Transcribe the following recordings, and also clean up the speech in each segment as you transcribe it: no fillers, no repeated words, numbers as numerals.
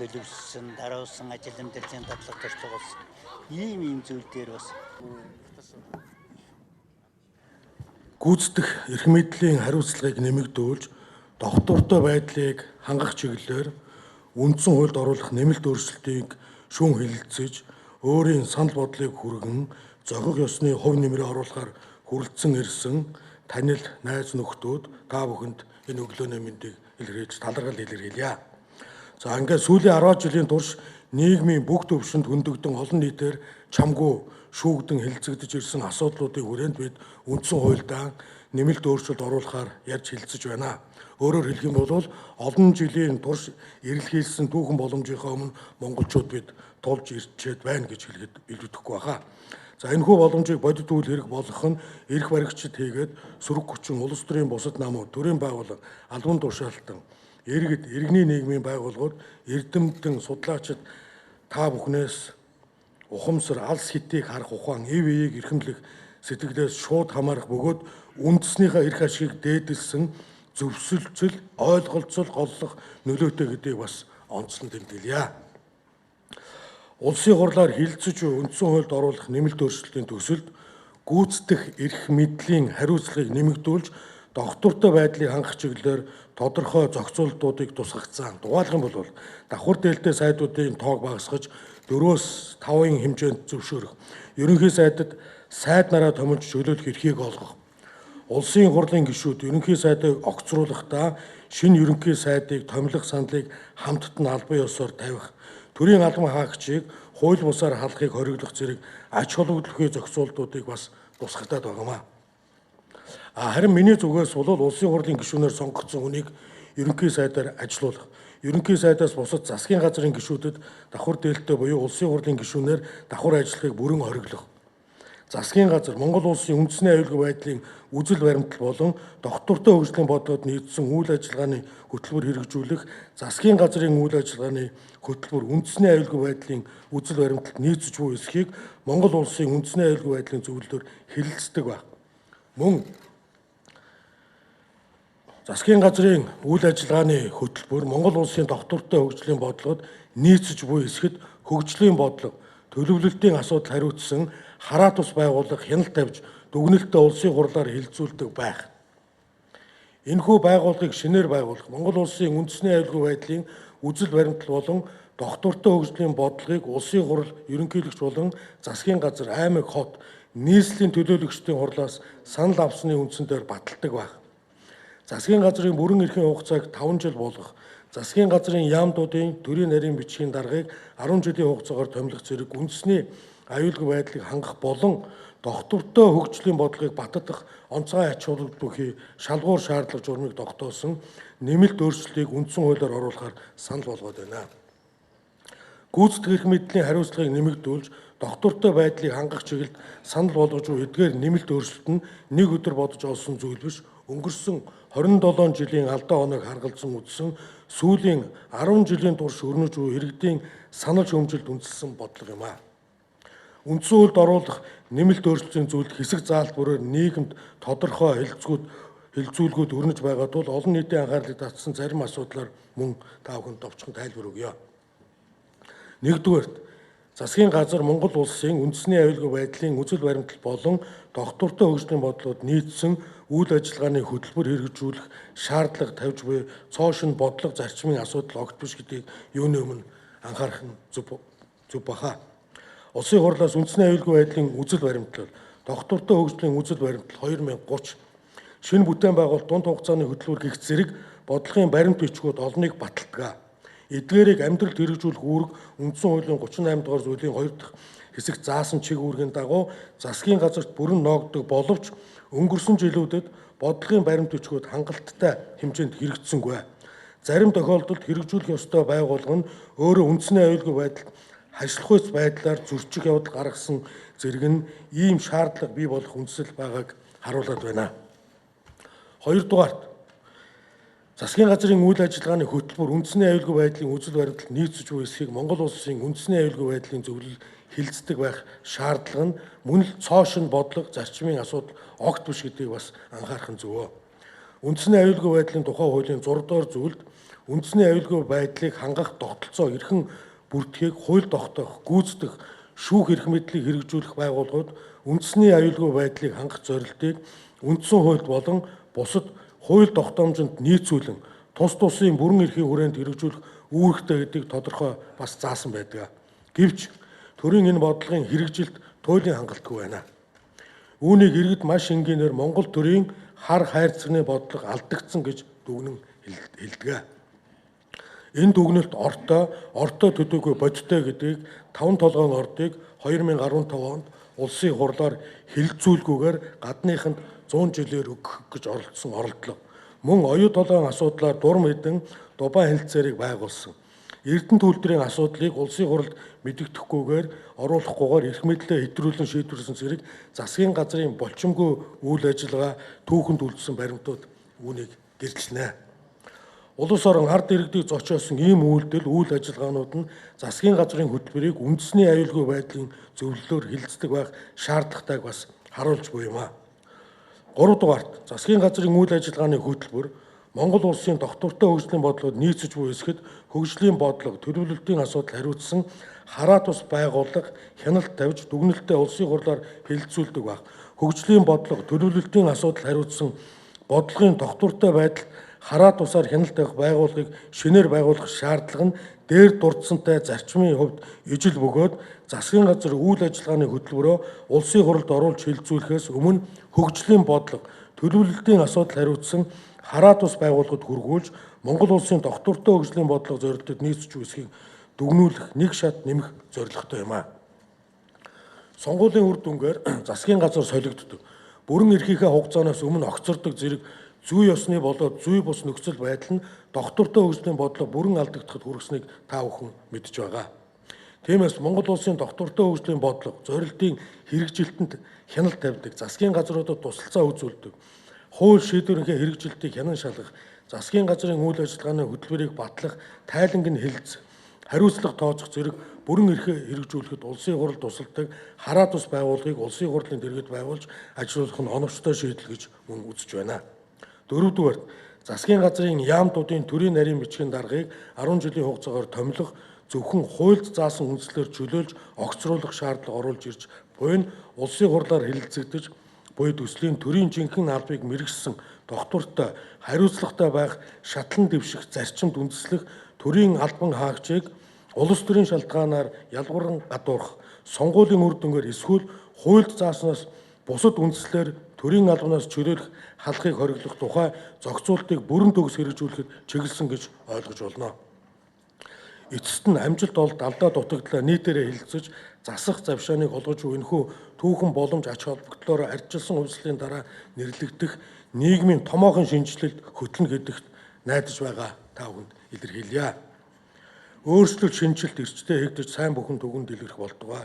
Төлөвшсөн, даруулсан ажил амьдралын дадлага туршлага болсон. Ийм зүйл дээр бас гүйцэтгэх эрх мэдлийн хариуцлагыг нэмэгдүүлж, тогтвортой байдлыг хангах чиглэлээр үндсэн хуульд оруулах нэмэлт өөрчлөлтийг шүүн хэлэлцэж, өөрийн санал бодлыг хүргэн, зохих ёсны хувь нэмрээ оруулахаар хүрэлцэн ирсэн танил найз нөхдүүд та бүхэнд энэ өглөөний мэндийг илэрхийлж талархал илэрхийлье. За ингээд сүүлийн 10 жилийн турш нийгмийн бүх төвшөнд хөндөгдөн олон нийтээр чамгүй шүүгдэн хэлэлцэгдэж ирсэн асуудлуудын хүрээнд бид үндсэн хуульдаа нэмэлт өөрчлөлт оруулахаар ярьж хэлэлцэж байна. Өөрөөр хэлэх юм бол олон жилийн турш эрэлхийлсэн түүхэн боломжийнхоо өмнө монголчууд бид тулж ирчээд байна гэж хэлэхэд илүүдэхгүй баха. За энэхүү боломжийг бодит үйл хэрэг болгох нь эрх баригчид хийгээд сөрөг хүчин улс төрийн бусад намууд, төрийн байгууллага, албан тушаалтан, иргэд, иргэний нийгмийн байгууллагууд, эрдэмтэн, судлаачид та бүхнээс ухамсар, алс хитийг харах ухаан, ив эийг эрхэмлэх сэтгэлээс шууд хамаарах бөгөөд үндэснийхээ эрх ашигыг дээдэлсэн зөвсөлцөл, ойлголцол голлох нөлөөтэй гэдгийг бас онцлон тэмдэглэе. Улсын хурлаар хилцэж буй үндсэн хуульд оруулах нэмэлт өөрчлөлтийн төсөлд гүйцэтгэх эрх мэдлийн хариуцлагыг нэмэгдүүлж, тогтвортой байдлыг хангах чиглэлээр тодорхой зохицуултуудыг тусгагдсан. Дугаайлах юм бол давхар дээлтэй сайдуудын тоог багасгаж 4-5-ын хэмжээнд зөвшөөрөх, ерөнхий сайдад сайд нараа томилж чөлөөлөх эрхийг олгох, улсын хурлын гишүүд ерөнхий сайдыг огцруулахдаа шинэ ерөнхий сайдыг томилох саналыг хамтд нь албан ёсоор тавих, төрийн албан хаагчийг хууль бусаар халахыг хориглох зэрэг ач холбогдолгүй зохицуултуудыг бас тусгагдаад байгаамаа. Харин миний зүгээс бол улсын хурлын гишүүнээр сонгогдсон хүнийг ерөнхий сайдаар ажилуулах, ерөнхий сайдаас бусад засгийн газрын гишүүдэд давхар дээлтэй буюу улсын хурлын гишүүнээр давхар ажиллахыг бүрэн хориглох, засгийн газар Монгол улсын үндэсний аюулгүй байдлын үзэл баримтлал болон тогтвортой хөгжлийн бодлогод нийцсэн үйл ажиллагааны хөтөлбөр хэрэгжүүлэх, засгийн газрын үйл ажиллагааны хөтөлбөр үндэсний аюулгүй байдлын үзэл баримтлалд нийцэж буй эсхийг Монгол улсын үндэсний аюулгүй байдлын зөвлөлөөр хэлэлцдэг байх. Мөн засгийн газрын үйл ажиллагааны хөтөлбөр Монгол улсын тогтвортой хөгжлийн бодлогод нийцэж буй эсэхэд хөгжлийн бодлого, төлөвлөлтийн асуудал хариуцсан хараа тус байгууллага хяналт тавьж дүгнэлтээ улсын хурлаар хэлэлцүүлдэг байх. Энэхүү байгууллагыг шинээр байгуулах, Монгол улсын үндэсний аюулгүй байдлын үзэл баримтлал болон тогтвортой хөгжлийн бодлогыг улсын хурал, ерөнхийлөгч болон засгийн газар, аймаг, хот, нийслэлийн төлөөлөгчдийн хурлаас санал авсны үндсэн дээр баталдаг байх. Засгийн газрын бүрэн эрхийн хугацааг 5 жил болгох, засгийн газрын яамдуудын төрийн нарийн бичгийн даргаыг 10 жилийн хугацаагаар томилох зэрэг үндэсний аюулгүй байдлыг хангах болон тогтвортой хөгжлийн бодлогыг баттгах онцгой ач холбогдол бүхий шалгуур шаардлага журмыг тогтоосон нэмэлт өөрчлөлтийг үндсэн хуулиар оруулахаар санал болгоод байна. Гүйцэтгэх эрх мэдлийн хариуцлагыг нэмэгдүүлж тогтвортой байдлыг хангах чиглэлд санал болгож буй эдгээр нэмэлт өөрчлөлт нь нэг өдөр бодож олсон зүйл биш. Өнгөрсөн 27 жилийн алдаа оног харгалзан үзсэн сүүлийн 10 жилийн турш өрнөж буй иргэдийн санал шүүмжилд үндэслэсэн бодлого юм аа. Үндсэн хуульд оруулах нэмэлт өөрчлөлтийн зүйлд хэсэг заалт бүрээр нийгэмд тодорхой хэлэлцүүлгүүд өрнөж байгаа тул олон нийтийн анхаарлыг татсан зарим асуудлаар мөн та бүхэнд товчхон тайлбар өгье. Нэгдүгээрт, засгийн газар Монгол улсын үндэсний аюулгүй байдлын үзэл баримтлал болон тогтвортой хөгжлийн бодлогод нийцсэн үйл ажиллагааны хөтөлбөр хэрэгжүүлэх шаардлага тавьж буй цоо шинэ бодлого зарчмын асуудал огт биш гэдгийг юуны өмнө анхаарах нь зөв баха. Улсын хурлаас үндэсний аюулгүй байдлын үзэл баримтлал, тогтвортой хөгжлийн үзэл баримтлал 2030 шинэ бүтээн байгуулалт дунд хугацааны хөтөлбөр гэх зэрэг бодлогын баримт бичгүүд олныг баталдаг. Эдгээрийг амьдралд хэрэгжүүлэх үүрэг үндсэн хуулийн 38 дугаар зүйлийн 2 дахь хэсэгт заасан чиг үүргийн дагуу засгийн газарт бүрэн ноогддог боловч өнгөрсөн жилүүдэд бодлогын баримт бичгүүд хангалттай хэмжээнд хэрэгжсэнгүй. Зарим тохиолдолд хэрэгжүүлэх ёстой байгууллага нь өөрөө үндэсний аюулгүй байдалд хашлахуйц байдлаар зөрчих явдал гаргасан зэрэг нь ийм шаардлага бий болох үндсэл байгааг харуулад байна. Хоёрдугаарт, засгийн газрын үйл ажиллагааны хөтөлбөр үндэсний аюулгүй байдлын үзэл баримтлалд нийцэж буй эсхийг Монгол улсын үндэсний аюулгүй байдлын зөвлөл хэлэлцдэг байх шаардлага нь мөн л цоо шинэ бодлого зарчмын асуудал огт биш гэдгийг бас анхаарах нь зөвөө. Үндэсний аюулгүй байдлын тухай хуулийн 6 дугаар зүйлд үндэсний аюулгүй байдлыг хангах тогтолцоо эрхэн бүрдэхийг хууль тогтоох, гүйцэтгэх, шүүх эрх мэдлийг хэрэгжүүлэх байгууллагууд үндэсний аюулгүй байдлыг хангах зорилтыг үндсэн хуульд болон бусад хууль тогтоомжинд нийцүүлэн тус тусын бүрэн эрхийн хүрээнд хэрэгжүүлэх үүрэгтэй гэдгийг тодорхой бас заасан байдаг. Гэвч төрийн энэ бодлогын хэрэгжилт туйлын хангалтгүй байна. Үүнийг иргэд маш энгийнээр Монгол төрийн хар хайрцагны бодлого алдагдсан гэж дүгнэн хэлдэг. Энэ дүгнэлт ортой төдийгүй бодиттой гэдгийг таван толгойн ордыг 2015 онд улсын хурлаар хэлэлцүүлгүйгээр гадныханд 100 жилээр өгөх гэж оролдсон оролдлого. Мөн оюу толгойн асуудлаар дурм хэдэн Дубай хэлэлцээрийг байгуулсан. Эрдэнэ үйлдвэрийн асуудлыг улсын хурлд мэдэгдэхгүйгээр оруулахгүйгээр эрх мэдлээ хэтрүүлэн шийдвэрлэсэн зэрэг засгийн газрын болчимгүй үйл ажиллагаа түүхэнд үлдсэн баримтууд үүнийг гэрчлэнэ. Улс орон ард иргэдийг зочоосон ийм үйлдэл үйл ажиллагаанууд нь засгийн газрын хөтөлбөрийг үндэсний аюулгүй байдлын зөвлөлөөр хэлэлцдэг байх шаардлагатайг бас харуулж буй юм аа. 3 дугаарт засгийн газрын үйл ажиллагааны хөтөлбөр Монгол улсын тогтвортой хөгжлийн бодлогод нийцэж буй эсэхэд хөгжлийн бодлого, төлөвлөлтийн асуудал хариуцсан хараа тус байгууллага хяналт тавьж дүгнэлтээ улсын хурлаар хэлэлцүүлдэг байх. Хөгжлийн бодлого, төлөвлөлтийн асуудал хариуцсан бодлогын тогтвортой байдал хараа тусаар хяналт тавих байгууллагыг шинээр байгуулах шаардлага нь дээр дурдсантай зарчмын хувьд ижил бөгөөд засгийн газар үйл ажиллагааны хөтөлбөрөө улсын хурлд оруулж хэлэлцүүлэхээс өмнө хөгжлийн бодлого, төлөвлөлтийн асуудал хариуцсан хараа тус байгууллагад хүргүүлж Монгол улсын тогтвортой хөгжлийн бодлого зорилтод нийцэж үүсхийг дүгнүүлэх нэг шат нэмэх зорилготой юм аа. Сонгуулийн үр дүнгээр засгийн газар солигддог. Бүрэн эрхийнхээ хугацаанаас өмнө огцордог зэрэг зүй ёсны болоод зүй бус нөхцөл байдал нь тогтвортой хөгжлийн бодлого бүрэн алдагдахад хүргэснийг та бүхэн мэдж байгаа. Тиймээс Монгол улсын тогтвортой хөгжлийн бодлого зорилтын хэрэгжилтэнд хяналт тавьдаг, засгийн газруудад тусалцаа үзүүлдэг, хууль шийдвэрийнхээ хэрэгжилтийг хянан шалгах, засгийн газрын үйл ажиллагааны хөтөлбөрийг батлах, тайланг нь хэлэлцэх, хариуцлага тооцох зэрэг бүрэн эрхээ хэрэгжүүлэхэд улсын хурал тусалдаг хараа тус байгууллагыг улсын хурлын дэргэд байгуулж ажиллуулах нь оновчтой шийдэл гэж мөн үзэж байна. Дөрөвдүгээрт засгийн газрын яамтуудын төрийн нарийн бичгийн даргаыг 10 жилийн хугацаагаар томилох зөвхөн хуульд заасан үндслээр чөлөөлж огцруулах шаардлага оруулж ирж буй нь улсын хурлаар хэлэлцэгдэж буй төслийн төрийн жинхэнэ албыг мэргэшсэн тогтвортой хариуцлагатай байх шатлан дэвших зарчимд үндэслэх төрийн албан хаагчийг улс төрийн шалтгаанаар ялгууран гадуурх сонгуулийн үр дүнгээр эсвэл хуульд зааснаас бусад үндслээр төрийн албанаас чөлөөлөх халахыг хориглох тухай зохицуултыг бүрэн төгс хэрэгжүүлэхэд чиглэсэн гэж ойлгож болно. Эцэст нь амжилт олд алдаа дутагдлаа нийтээрээ хэлэлцэж засах завшааныг олгож буй энэхүү түүхэн боломж ач холбогдлоор арчилсан хувьслалын дараа нэрлэгдэх нийгмийн томоохон шинэчлэлд хөтлөнө гэдэгт найдаж байгаа та бүхэнд илэрхийлье. Өөрчлөлт шинэчлэлт эрчтэй хийгдэж сайн бүхэн түгэнд дэлгэрэх болтугай.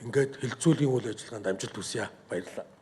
Ингээд хэлэлцүүлгийн үйл ажиллагаанд амжилт хүсье. Баярлалаа.